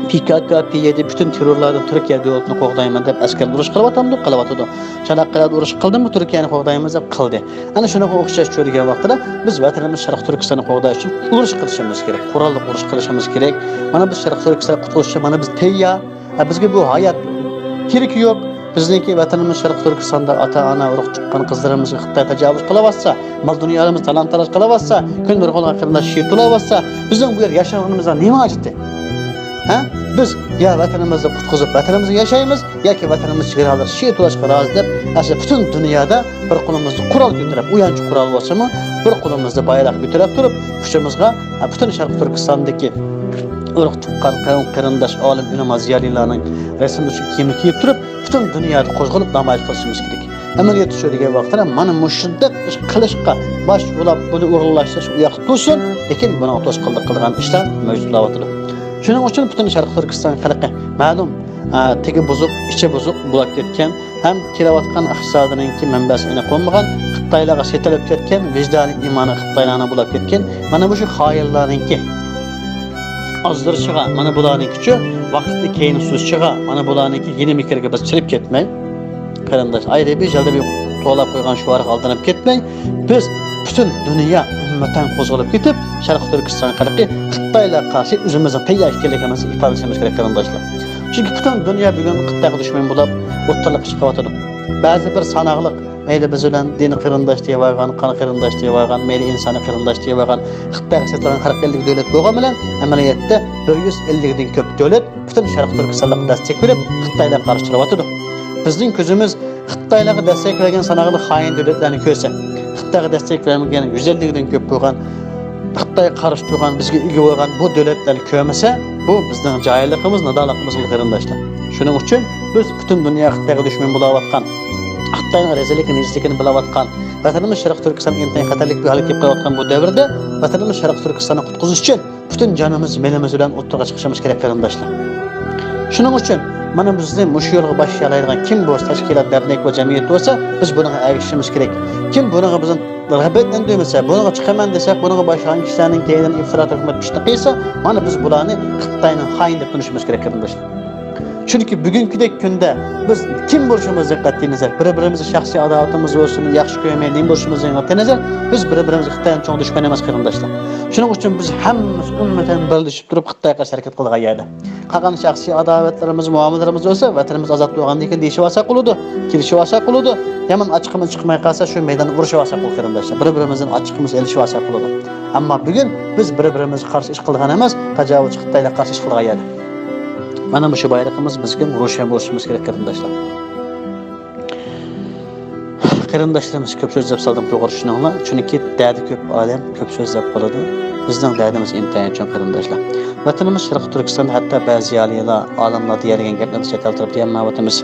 پى كاكا، پى يەي دې پۈتۈن تېررورلاردىن تۈركىيە دۆلىتىنى قوغدايمەن دەپ ئەسكەر ئۇرۇش قىلىۋاتامدۇ؟ قىلىۋاتىدۇ. چاناققەدە ئۇرۇش قىلدىمۇ تۈركىيەنى قوغدايمىز دەپ؟ قىلدى. ئەنە شۇنىڭغا ئوخشاش چۆرىگەن ۋاقتىدا بىز ۋەتىنىمىز شەرقىي تۈركىستاننى قوغداش ئۈچۈن ئۇرۇش قىلىشىمىز كېرەك. قوراللىق ئۇرۇش قىلىشىمىز كېرەك. مانا بىز شەرقىي تۈركىستاننى قۇتقۇزۇش ئۈچۈن مانا بىز تەييار. ھە، بىزگە بۇ ھايات كېرىكى يوق. بىزنىڭكى ۋەتىنىمىز شەرقىي تۈركىستاندا ئاتا-ئانا، ئۇرۇق-تۇغقان، قىزلىرىمىزغا خىتاي تاجاۋۇز قىلىۋاتسا، مال-دۇنيالىرىمىز تالان-تاراج قىلىۋاتسا، كۈندە نۇرغۇنلىغان قېرىنداش شېھىت بولۇۋاتسا، بىزنىڭ بۇ يەردە ياشانغىنىمىزنىڭ نېمە ھاجىتى؟ ھە؟ بىز يا ۋەتىنىمىزدە قۇتقۇزۇپ، ۋەتىنىمىزدە ياشايمىز، ياكى ۋەتىنىمىز چېگرالىرى شېھىت بولۇشقا رازى دەپ، ئەسلى پۈتۈن دۇنيادا بىر قولىمىزدا قورال كۆتۈرۈپ، ئويۇنچۇق قورال بولسىمۇ، بىر قولىمىزدا بايراق كۆتۈرۈپ تۇرۇپ، ئۇچىمىزغا، ھە، پۈتۈن شەرقىي تۈركىستاندىكى ئۇرۇق-تۇغقان، قەۋم-قېرىنداش، ئالىم-ئۆلىما، زىيالىيلارنىڭ رەسىملىرى كىيىمىنى كىيىپ تۇرۇپ، پۈتۈن دۇنيادا قوزغىلىپ نامايىش قىلىشىمىز كېرەك. ئەمەلىيەتتە چۆرىگەن ۋاقتىدا مانا مۇشۇنداق ئىش قىلىشقا باش بۇلاپ، بۇنى ئورۇنلاشتۇرۇش ئۇياقتا تۇرسۇن، لېكىن بۇنىڭغا توسقۇنلۇق قىلىدىغان ئىشلار مەۋجۇت بولۇۋاتىدۇ. شۇنىڭ ئۈچۈن پۈتۈن شەرقىي تۈركىستان خەلقى مەلۇم، ئە، تېگى بۇزۇق، ئىچى بۇزۇق بولاپ كەتكەن ھەم كېلىۋاتقان ئىقتىسادىنىڭكى مەنبەسى ئېنىق بولمىغان، خىتايلارغا سېتىلىپ كەتكەن، ۋىجدانىي ئىمانى خىتايلارنىڭ بولاپ كەتكەن، مانا مۇشۇ خائىنلارنىڭكى ئازدۇرۇشىغا، مانا بۇلارنىڭكىچۇ ۋاقىتنى كەينىگە سوزۇشىغا، مانا بۇلارنىڭكى يېنى مېكىرگە بىز چىلىپ كەتمەي، قېرىنداش، ئايرى بىر يەردە بىر توۋلاپ قويغان شوئارغا ئالدىنىپ كەتمەي، بىز پۈتۈن دۇنيا ئۈممەتەن قوزغىلىپ كېتىپ، شەرقىي تۈركىستان خەلقى خىتايلارغا قارشى ئۆزىمىزنىڭ تەييار ئىكەنلىكىمىزنى ئىپادىلىشىمىز كېرەك، قېرىنداشلار. چۈنكى پۈتۈن دۇنيا بۈگۈن خىتايغا دۈشمەن بولۇپ ئوتتۇرىلىققا چىقىۋاتىدۇ. بەزى بىر ساناقلىق، مەيلى بىز بىلەن دىنىي قېرىنداش دېيىۋالغان، قان قېرىنداش دېيىۋالغان، مەيلى ئىنسانىي قېرىنداش دېيىۋالغان، خىتايغا سېتىلغان قىرىق ئەللىك دۆلەت بولغان بىلەن، ئەمەلىيەتتە بىر يۈز ئەللىكتىن كۆپ دۆلەت پۈتۈن شەرقىي تۈركىستانلىققا دەستەك بېرىپ، خىتايلارغا قارشى تۇرۇۋاتىدۇ. بىزنىڭ كۆزىمىز خىتايلارغا دەستەك بەرگەن ساناقلىق خائىن دۆلەتلەرنى كۆرسە، خىتايغا دەستەك بەرمىگەن يۈز ئەللىكتىن كۆپ بولغان، خىتايغا قارشى تۇرغان، بىزگە ئىگە بولغان بۇ دۆلەتلەرنى كۆرمىسە، بۇ بىزنىڭ جاھىللىقىمىز، نادانلىقىمىز، قېرىنداشلار. شۇنىڭ ئۈچۈن بىز پۈتۈن دۇنيا خىتايغا دۈشمەن بولاۋاتقان، خىتاينىڭ رەزىللىكىنى، نىجىسلىكىنى بىلىۋاتقان، ۋەتىنىمىز شەرقىي تۈركىستان ئىنتايىن خەتەرلىك بىر ھالەتكە كېلىپ قېلىۋاتقان بۇ دەۋردە ۋەتىنىمىز شەرقىي تۈركىستاننى قۇتقۇزۇش ئۈچۈن پۈتۈن جانىمىز، مېلىمىز بىلەن ئوتتۇرىغا چىقىشىمىز كېرەك، قېرىنداشلار. شۇنىڭ ئۈچۈن مانا بىزنى مۇشۇ يولغا باشلايدىغان كىم بولسا، تەشكىلات، دەرنەك ۋە جەمئىيەت بولسا، بىز بۇنىڭغا ئەگىشىشىمىز كېرەك. كىم بۇنىڭغا بىزنى رىغبەتلەندۈرمىسە، بۇنىڭغا چىقىمەن دېسەك، بۇنىڭغا باشلىغان كىشىلەرنىڭ كەينىدىن ئىفتىرا، تۆھمەت، پىتنە قىلسا، مانا بىز بۇلارنى خىتاينىڭ خائىنى دەپ تونۇشىمىز كېرەك، قېرىنداشلار. چۈنكى بۈگۈنكىدەك كۈندە بىز كىم بولۇشىمىزدىن قەتئىينەزەر، بىر-بىرىمىزگە شەخسىي ئاداۋىتىمىز بولسۇن، ياخشى كۆرمەي، نېمە بولۇشىمىزدىن قەتئىينەزەر، بىز بىر-بىرىمىزگە خىتاينىڭ چوڭ دۈشمىنى ئەمەس، قېرىنداشلار. شۇنىڭ ئۈچۈن بىز ھەممىمىز ئۈممەتەن بىرلىشىپ تۇرۇپ خىتايغا قارشى ھەرىكەت قىلىدىغان يەردە. قالغان شەخسىي ئاداۋەتلىرىمىز، مۇئامىلىلىرىمىز بولسا، ۋەتىنىمىز ئازاد بولغاندىن كېيىن دېيىشىۋالساق بولىدۇ، كېلىشىۋالساق بولىدۇ. يامان ئاچچىقىمىز چىقماي قالسا، شۇ مەيداندا ئۇرۇشۇۋالساق بولىدۇ، قېرىنداشلار. بىر-بىرىمىزدىن ئاچچىقىمىزنى ئېلىشىۋالساق بولىدۇ. ئەمما بۈگۈن بىز بىر-بىرىمىزگە قارشى ئىش قىلىدىغان ئەمەس، تاجاۋۇزچى خىتايلارغا قارشى ئىش قىلىدىغان يەردە. مانا مۇشۇ بايرىقىمىز بىزگە روشەن بولۇشىمىز كېرەك، قېرىنداشلار. قېرىنداشلىرىمىز، كۆپ سۆزلەپ سالدىم، توغرا چۈشىنىڭلار. چۈنكى دەردى كۆپ ئادەم كۆپ سۆزلەپ بولىدۇ. بىزنىڭ دەردىمىز ئىنتايىن چوڭ، قېرىنداشلار. ۋەتىنىمىز شەرقىي تۈركىستاندا ھەتتا بەزى زىيالىيلار، ئالىملار دېيەلىگەن گەپلەرنى چەت ئەل تەرەپتە يەنە ماۋۇتىمىز.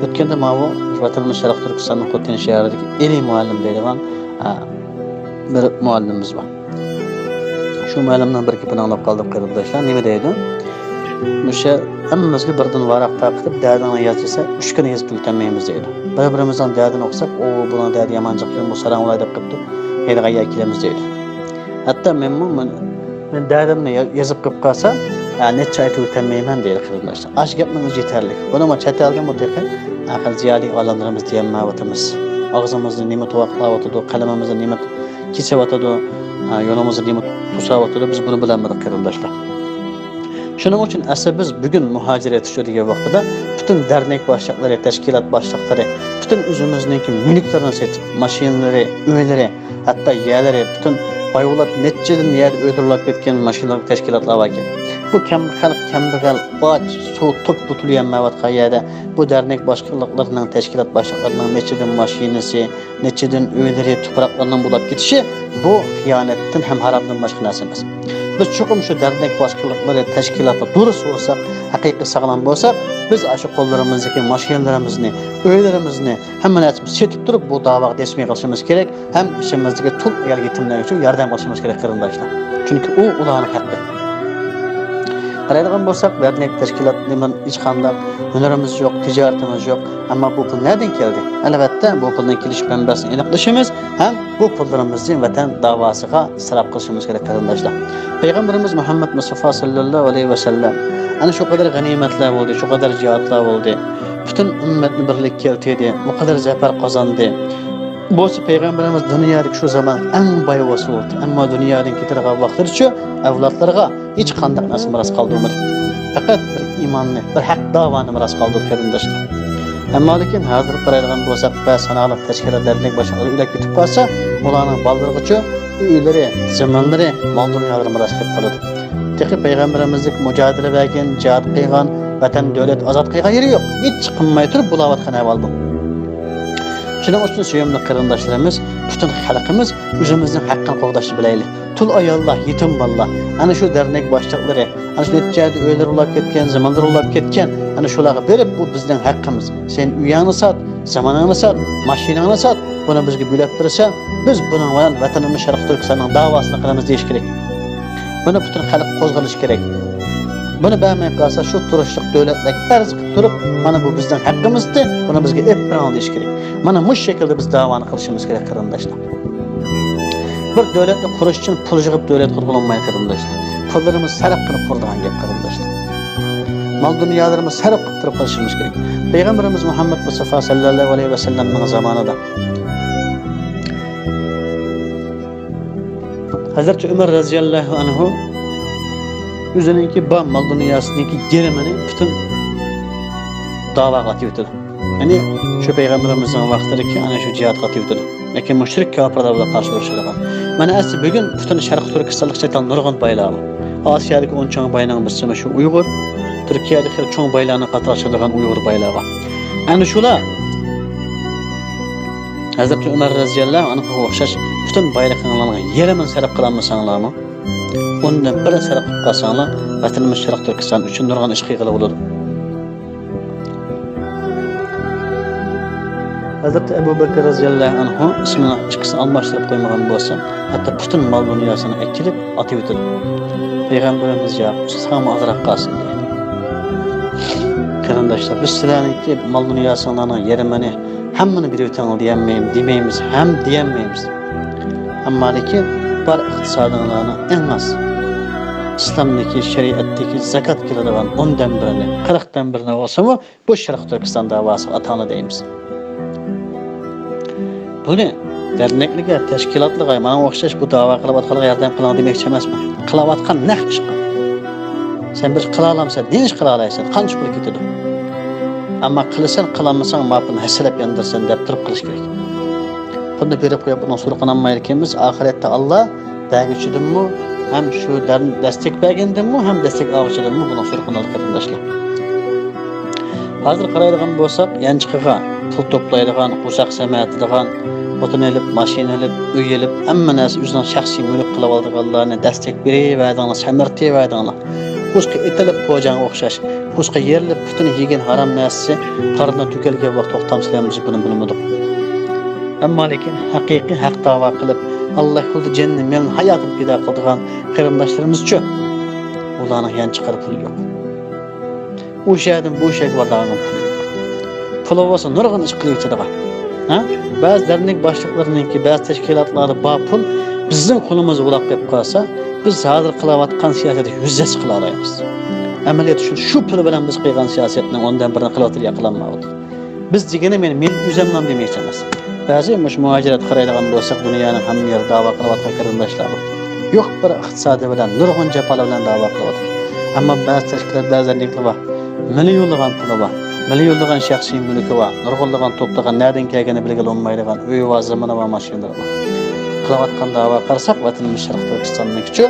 ئۆتكەندە ماۋۇ ۋەتىنىمىز شەرقىي تۈركىستاننىڭ خوتەن شەھىرىدىكى ئېلى مۇئەللىم دەيدىغان ھە، بىر مۇئەللىمىمىز بار. شۇ مۇئەللىمنىڭ بىر گېپىنى ئاڭلاپ قالدۇق، قېرىنداشلار. نېمە دەيدۇ؟ مۇشۇ ھەممىمىزگە بىردىن ۋاراق تارقىتىپ، دەردىڭنى ياز دېسە، ئۈچ كۈن يېزىپ تۈگىتەلمەيمىز دەيدۇ. بىر-بىرىمىزنىڭ دەردىنى ئۇقساق، ئۇ بۇنىڭ دەردى يامان جىق، بۇ ساراڭ ئۇلاي دەپ قېپتۇ، دەيدىغان يەرگە كېلىمىز دەيدۇ. ھەتتا مەنمۇ، مەن، مەن دەردىمنى يا-، يېزىپ قېلىپ قالسام، ھە، نەچچە ئاي تۈگىتەلمەيمەن دەيدۇ، قېرىنداشلار. ئاشۇ گەپنىڭ ئۆزى يېتەرلىك. بۇنىمۇ چەت ئەلدىمۇ تېخى، ھە، خېلى زىيالىي ئالىملىرىمىز دېيەلمەيۋاتىمىز. ئاغزىمىزنى نېمە تۇۋاقلاۋاتىدۇ، قەلىمىمىزنى نېمە كېسىۋاتىدۇ، ھە، يولىمىزنى نېمە توساۋاتىدۇ، بىز بۇنى بىلەلمىدۇق، قېرىنداشلار. شۇنىڭ ئۈچۈن ئەسلى بىز بۈگۈن مۇھاجىرەت ئۇچۇر دېگەن ۋاقتىدا پۈتۈن دەرنەك باشلىقلىرى، تەشكىلات باشلىقلىرى، پۈتۈن ئۆزىمىزنىڭكى مۈلۈكلىرىنى سېتىپ، ماشىنىلىرى، ئۆيلىرى، ھەتتا يەرلىرى، پۈتۈن بايۋۇللاپ نەچچىدىن يەردە ئۆيلىرى بولۇپ كەتكەن ماشىنىلار، تەشكىلاتلار باركەن. بۇ كەم-، خەلق كەمبەغەل، ئاچ، سۇ توك پۇتۇلىيەلمەيۋاتقان يەردە بۇ دەرنەك باشلىقلىرىنىڭ، تەشكىلات باشلىقلىرىنىڭ نەچچىدىن ماشىنىسى، نەچچىدىن ئۆيلىرى، تۇپراقلىرىنىڭ بولاپ كېتىشى، بۇ خىيانەتتىن ھەم ھارامدىن باشقا نەرسە ئەمەس. بىز چوقۇم شۇ دەرنەك باشلىقلىرى، تەشكىلاتلار دۇرۇس بولساق، ھەقىقىي ساغلام بولساق، بىز ئاشۇ قوللىرىمىزدىكى ماشىنىلىرىمىزنى، ئۆيلىرىمىزنى، ھەممە نەرسىمىزنى سېتىپ تۇرۇپ، بۇ داۋاغا دەسمىي قىلىشىمىز كېرەك ھەم ئىچىمىزدىكى تۇل ئايال يېتىملەر ئۈچۈن ياردەم قىلىشىمىز كېرەك، قېرىنداشلار. چۈنكى ئۇ ئۇلارنىڭ ھەققى. قارايدىغان بولساق، دەرنەك تەشكىلات نېمە، ھېچقانداق ھۈنىرىمىز يوق، تىجارىتىمىز يوق. ئەمما بۇ پۇل نەدىن كەلدى؟ ئەلۋەتتە، بۇ پۇلنىڭ كېلىش مەنبەسىنى ئېنىقلىشىمىز ھەم بۇ پۇللىرىمىزنى ۋەتەن داۋاسىغا ئىسراپ قىلىشىمىز كېرەك، قېرىنداشلار. پەيغەمبىرىمىز مۇھەممەد مۇستافا ساللاللاھۇ ئەلەيھى ۋەسەللەم ئەنە شۇ قەدەر غەنىيمەتلەر بولدى، شۇ قەدەر جىھادلار بولدى. پۈتۈن ئۈممەتنى بىرلىككە كەلتۈردى، بۇ قەدەر زەپەر قازاندى. بولسا پەيغەمبىرىمىز دۇنيادىكى شۇ زامان ئەڭ باي بولسا بولدى. ئەمما دۇنيادىن كېتىدىغان ۋاقتىدىچۇ ئەۋلادلىرىغا ھېچقانداق نەرسە مىراس قالدۇرمىدى. پەقەت بىر ئىماننى، بىر ھەق داۋانى مىراس قالدۇردى، قېرىنداشلار. ئەمما لېكىن ھازىر قارايدىغان بولساق، بەزى ساناقلىق تەشكىلات دەرنەك باشلىقلىرى ئۆلۈپ كېتىپ قالسا، ئۇلارنىڭ بالىلىرىغىچۇ ئۆيلىرى، زېمىنلىرى، مال-دۇنيالىرى مىراس قېلىپ قالىدۇ. تېخى پەيغەمبىرىمىزدەك مۇجادىلە بەرگەن، جىھاد قىلغان، ۋەتەن، دۆلەت ئازاد قىلغان يېرى يوق. ھېچ قىلماي تۇرۇپ بولاۋاتقان ئەھۋال بۇ. شۇنىڭ ئۈچۈن سۆيۈملۈك قېرىنداشلىرىمىز، پۈتۈن خەلقىمىز ئۆزىمىزنىڭ ھەققىنى قوغداشنى بىلەيلى. تۇل ئاياللار، يېتىم بالىلار، ئەنە شۇ دەرنەك باشلىقلىرى، ئەنە شۇ نەچچە يەردە ئۆيلىرى بولاپ كەتكەن، زېمىنلىرى بولاپ كەتكەن، ئەنە شۇلارغا بېرىپ، بۇ بىزنىڭ ھەققىمىز. سەن ئۆيۈڭنى سات، زېمىنىڭنى سات، ماشىناڭنى سات، بۇنى بىزگە بۆلەپ بېرىسەن، بىز بۇنىڭ بىلەن ۋەتىنىمىز شەرقىي تۈركىستاننىڭ داۋاسىنى قىلىمىز دېيىش كېرەك. بۇنى پۈتۈن خەلق قوزغىلىشى كېرەك. بۇنى بەرمەي قالسا، شۇ تۇرۇشلۇق دۆلەتلەرگە ئەرز قىلىپ تۇرۇپ، مانا بۇ بىزنىڭ ھەققىمىزدى، بۇنى بىزگە ئېلىپ بېرىڭ دېيىش كېرەك. مانا مۇشۇ شەكىلدە بىز داۋانى قىلىشىمىز كېرەك، قېرىنداشلار. بىر دۆلەتنى قۇرۇش ئۈچۈن پۇل يىغىپ دۆلەت قۇرغىلى بولمايدۇ، قېرىنداشلار. پۇللىرىمىز سەرپ قىلىپ قۇرىدىغان گەپ، قېرىنداشلار. مال-دۇنيالىرىمىز سەرپ قىلىپ تۇرۇپ قىلىشىمىز كېرەك. پەيغەمبىرىمىز مۇھەممەد مۇستافا سەللەللاھۇ ئەلەيھى ۋەسەللەمنىڭ زامانىدا ھەزرىتى ئۆمەر رەزىياللاھۇ ئەنھۇ ئۆزىنىڭكى بار مال-دۇنياسىنىڭكى يېرىمىنى پۈتۈن داۋاغا ئاتىۋېتىدۇ. يەنى شۇ پەيغەمبىرىمىزنىڭ ۋاقتىدىكى ئەنە شۇ جىھادقا ئاتىۋېتىدۇ. لېكىن مۇشرىك كاپىرلار بىلەن قارشى ئۇرۇشىدىغان. مانا ئەسلى بۈگۈن پۈتۈن شەرقىي تۈركىستانلىق چەت ئەل نۇرغۇن بايلار بار. ئاسىيادىكى ئون چوڭ باينىڭ بىرسى مۇشۇ ئۇيغۇر. تۈركىيەدە خېلى چوڭ بايلارنىڭ قاتارىغا كىرىدىغان ئۇيغۇر بايلار بار. ئەنە شۇلار ھەزرىتى ئۆمەر رەزىياللاھۇ ئەنھۇغا ئوخشاش پۈتۈن بايلىقىڭلارنىڭ يېرىمىنى سەرپ قىلالمىساڭلارمۇ، ئوندىن بىرىنى سەرپ قىلىپ قالساڭلار، ۋەتىنىمىز شەرقىي تۈركىستان ئۈچۈن نۇرغۇن ئىش قىلغىلى بولىدۇ. ھەزرىتى ئەبۇ بەكرى رەزىياللاھۇ ئەنھۇ ئىسمىنى ئىككىسىنى ئالماشتۇرۇپ قويمىغان بولسا، ھەتتا پۈتۈن مال-دۇنياسىنى ئەكېلىپ ئاتىۋېتىدۇ. پەيغەمبىرىمىز: «يا، ساڭىمۇ ئازراق قالسۇن» دېگەن. قېرىنداشلار، بىز سىلەرنىڭكى مال-دۇنياسىڭلارنىڭ يېرىمىنى، ھەممىنى بېرىۋېتىڭ دېيەلمەيمىز، دېمەيمىز، ھەم دېيەلمەيمىز. ئەمما لېكىن بار ئىقتىسادىڭلارنىڭ ئەڭ ئاز ئىسلامدىكى، شەرىئەتتىكى زاكات كېلىدىغان ئوندىن بىرىنى، قىرىقتىن بىرىنى بولسىمۇ، بۇ شەرقىي تۈركىستان داۋاسىغا ئاتاڭلار دەيمىز. بۇنى دەرنەكلىككە، تەشكىلاتلىققا، ماڭا ئوخشاش بۇ داۋا قىلىۋاتقانلارغا ياردەم قىلىڭ دېمەكچى ئەمەسمەن. قىلىۋاتقان نەق ئىشقا. سەن بىر ئىش قىلالامسەن، نېمە ئىش قىلالايسەن، قانچە پۇل كېتىدۇ؟ ئەمما قىلىسەن، قىلالمىساڭ، ما پۇلنى ھەسسىلەپ ياندۇرىسەن دەپ تۇرۇپ قىلىش كېرەك. پۇلنى بېرىپ قويۇپ، ئۇنىڭ سۈرى قىلالمايدىكەنمىز، ئاخىرەتتە ئاللا بەرگۈچىدىنمۇ، ھەم شۇ دەرنى دەستەك بەرگەندىنمۇ، ھەم دەستەك ئالغۇچىدىنمۇ بۇنىڭ سۈرى قىلىنىدۇ، قېرىنداشلار. ھازىر قارايدىغان بولساق، يانچۇقىغا پۇل توپلايدىغان، قورساق سەمرىتىدىغان، خوتۇن ئېلىپ، ماشىنا ئېلىپ، ئۆي ئېلىپ، ھەممە نەرسە ئۆزىنىڭ شەخسىي مۈلۈك قىلىۋالىدىغانلارنى دەستەك بېرىۋەردىڭلار، سەمرىتىۋەردىڭلار. پوچقا ئېتىلىپ پوجاڭغا ئوخشاش، پوچقا يېرىلىپ پۈتۈن يېگەن ھارام نەرسىسى قارنىغا تۆكۈلگەن ۋاقىت توختامسىز بىز بۇنى بىلمىدۇق. ئەمما لېكىن ھەقىقىي ھەق داۋا قىلىپ، ئاللا يولىدا جېنىنى، مېلىنى، ھاياتىنى پىدا قىلىدىغان قېرىنداشلىرىمىزچۇ؟ ئۇلارنىڭ يان چىقىرىپ پۇلى يوق. ئۇ شەھەردىن بۇ شەھەرگە بارىدىغان پۇلى يوق. پۇلى بولسا نۇرغۇن ئىش قىلىۋېتىدىغان. ھە؟ بەزى دەرنەك باشلىقلىرىنىڭكى، بەزى تەشكىلاتلاردا بار پۇل بىزنىڭ قولىمىزدا بولاپ قېلىپ قالسا، بىز ھازىر قىلىۋاتقان سىياسەتنى يۈزەسى قىلالايمىز. ئەمەلىيەتتە شۇ، شۇ پۇل بىلەن بىز قىلغان سىياسەتنىڭ ئوندىن بىرىنى قىلىۋاتىدۇ يا قىلالمايۋاتىدۇ. بىز دېگىنىم، يەنى مېنىڭ ئۆزۈمنىڭ دېمەكچى ئەمەس. بەزى مۇشۇ مۇھاجىرەتكە قارايدىغان بولساق، دۇنيانىڭ ھەممە يېرىدە داۋا قىلىۋاتقان قېرىنداشلار بار. يوق بىر ئىقتىسادى بىلەن، نۇرغۇن جاپالار بىلەن داۋا قىلىۋاتىدۇ. ئەمما بەزى تەشكىلات، بەزى ئەندىكىلەر بار. مىليونلىغان پۇلى بار. مىليونلىغان شەخسىي مۈلكى بار. نۇرغۇنلىغان توپلىغان، نەدىن كەلگىنى بىلگىلى بولمايدىغان ئۆيى بار، زېمىنى بار، ماشىنىلىرى بار. قىلىۋاتقان داۋا قارىساق، ۋەتىنىمىز شەرقىي تۈركىستاننىڭكىچۇ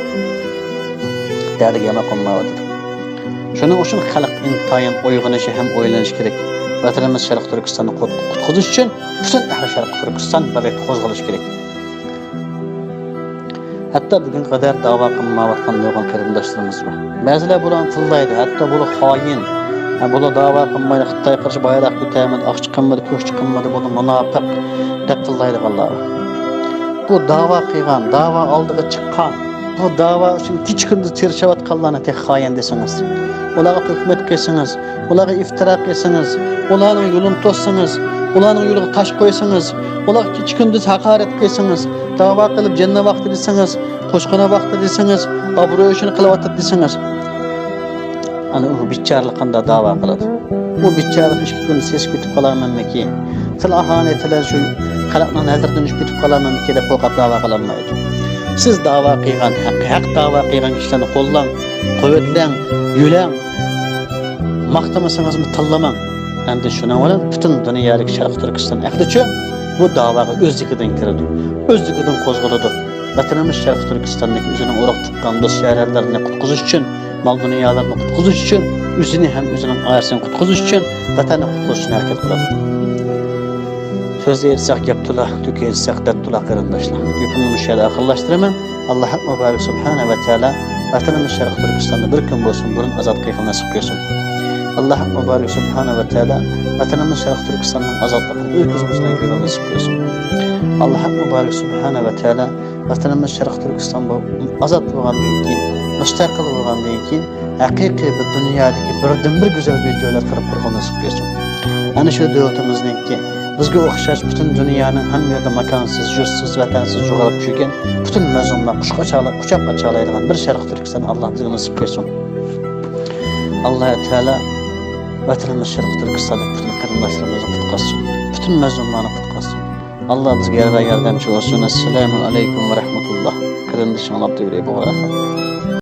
دەردىگە يامان قونمايۋاتىدۇ. شۇنىڭ ئۈچۈن خەلق ئىنتايىن ئويغىنىشى ھەم ئويلىنىشى كېرەك. ۋەتىنىمىز شەرقىي تۈركىستاننى قۇت-، قۇتقۇزۇش ئۈچۈن پۈتۈن ئەھلى شەرقىي تۈركىستان بىرلىكتە قوزغىلىشى كېرەك. ھەتتا بۈگۈنگە قەدەر داۋا قىلمايۋاتقان نۇرغۇن قېرىنداشلىرىمىز بار. بەزىلەر بۇلارنى تىللايدۇ، ھەتتا بۇلار خائىن، ھە، بۇلار داۋا قىلمايدۇ، خىتاي قارشى بايراق كۆتەرمىدى، ئاقچا قىلمىدى، كۆكچە قىلمىدى، بۇلار مۇناپىق دەپ تىللايدىغانلار بار. بۇ داۋا قىلغان، داۋا ئالدىغا چىققان، بۇ داۋا ئۈچۈن كېچە-كۈندۈز تىرىشىۋاتقانلارنى تېخى خائىن دېسىڭىز، ئۇلارغا تۆھمەت قىلسىڭىز، ئۇلارغا ئىپتىرا قىلسىڭىز، ئۇلارنىڭ يولىنى توسسىڭىز، ئۇلارنىڭ يولىغا تاش قويسىڭىز، ئۇلارغا كېچە-كۈندۈز ھاقارەت قىلسىڭىز، داۋا قىلىپ جەننەت ۋاقتى دېسىڭىز، قوشقىنا ۋاقتى دېسىڭىز، ئابرۇي ئۈچۈن قىلىۋاتىدۇ دېسىڭىز، ئەنە ئۇ بىچارىلىق قانداق داۋا قىلىدۇ؟ ئۇ بىچارىلىق ئىككى كۈن سېسىپ كېتىپ قالارمەنمىكىن؟ تىل ئاھانەتلەر شۇ خەلقنىڭ نەزىرىدىن چۈشۈپ كېتىپ قالارمەنمىكىن دەپ قورقۇپ داۋا قىلالمايدۇ. سىز داۋا قىلغان ھەق، ھەق داۋا قىلغان كىشىلەرنى قوللاڭ، قۇۋۋەتلەڭ، يۆلەڭ. ماختىمىسىڭىزمۇ تىللىماڭ. ئەمدى شۇنىڭ بىلەن پۈتۈن دۇنيادىكى شەرقىي تۈركىستان ئەھلىچۇ بۇ داۋاغا ئۆزلۈكىدىن كىرىدۇ، ئۆزلۈكىدىن قوزغىلىدۇ. ۋەتىنىمىز شەرقىي تۈركىستاندىكى ئۆزىنىڭ ئۇرۇق تۇغقان دوست شەھەرلىرىنى قۇتقۇزۇش ئۈچۈن، مال دۇنيالىرىنى قۇتقۇزۇش ئۈچۈن، ئۆزىنى ھەم ئۆزىنىڭ ئائىلىسىنى قۇتقۇزۇش ئۈچۈن، ۋەتەننى قۇتقۇزۇش ئۈچۈن ھەرىكەت قىلىدۇ. سۆزدە ئېيتساق گەپ تولا، تۆكە ئېيتساق دەرد تولا قېرىنداشلار. گېپىمنى مۇشۇ يەردە ئاخىرلاشتۇرىمەن. ئاللا ھەق مۇبارەك سۇبھانە ۋە تەئالا ۋەتىنىمىز شەرقىي تۈركىستاننى بىر كۈن بولسۇن بۇرۇن ئازاد قىلغىنى نېسىپ قىلسۇن. ئاللا ھەق مۇبارەك سۇبھانە ۋە تەئالا ۋەتىنىمىز شەرقىي تۈركىستاننىڭ ئازادلىقىنى ئۆز كۆزىمىز بىلەن كۆرگىنى نېسىپ قىلسۇن. ئاللا ھەق مۇبارەك سۇبھانە ۋە تەئالا ۋەتىنىمىز شەرقىي تۈركىستان بولۇپ ئازاد بولغاندىن كېيىن، مۇستەقىل بولغاندىن كېيىن، ھەقىقىي بىر دۇنيادىكى بىردىنبىر گۈزەل بىر دۆلەت قىلىپ قۇرغىنى نېسىپ قىلسۇن. ئەنە شۇ دۆلىتىمىزنىڭكى بىزگە ئوخشاش پۈتۈن دۇنيانىڭ ھەممە يېرىدە ماكانسىز، يۇرتسىز، ۋەتەنسىز يوغىنىپ يۈرگەن پۈتۈن مەزلۇملار قۇچاق ئاچالا-، قۇچاق ئاچالايدىغان بىر شەرقىي تۈركىستان ئاللا بىزگە نېسىپ قىلسۇن. ئاللا تائالا ۋەتىنىمىز شەرقىي تۈركىستاندىكى پۈتۈن قېرىنداشلىرىمىزنى قۇتقۇزسۇن. پۈتۈن مەزلۇملارنى قۇتقۇزسۇن. ئاللا بىزگە يار ۋە ياردەمچى بولسۇن. ئەسسالامۇ ئەلەيكۇم ۋە رەھمەتۇللا. قېرىندىشىڭلار ئابدۇۋەلى بۇغرا.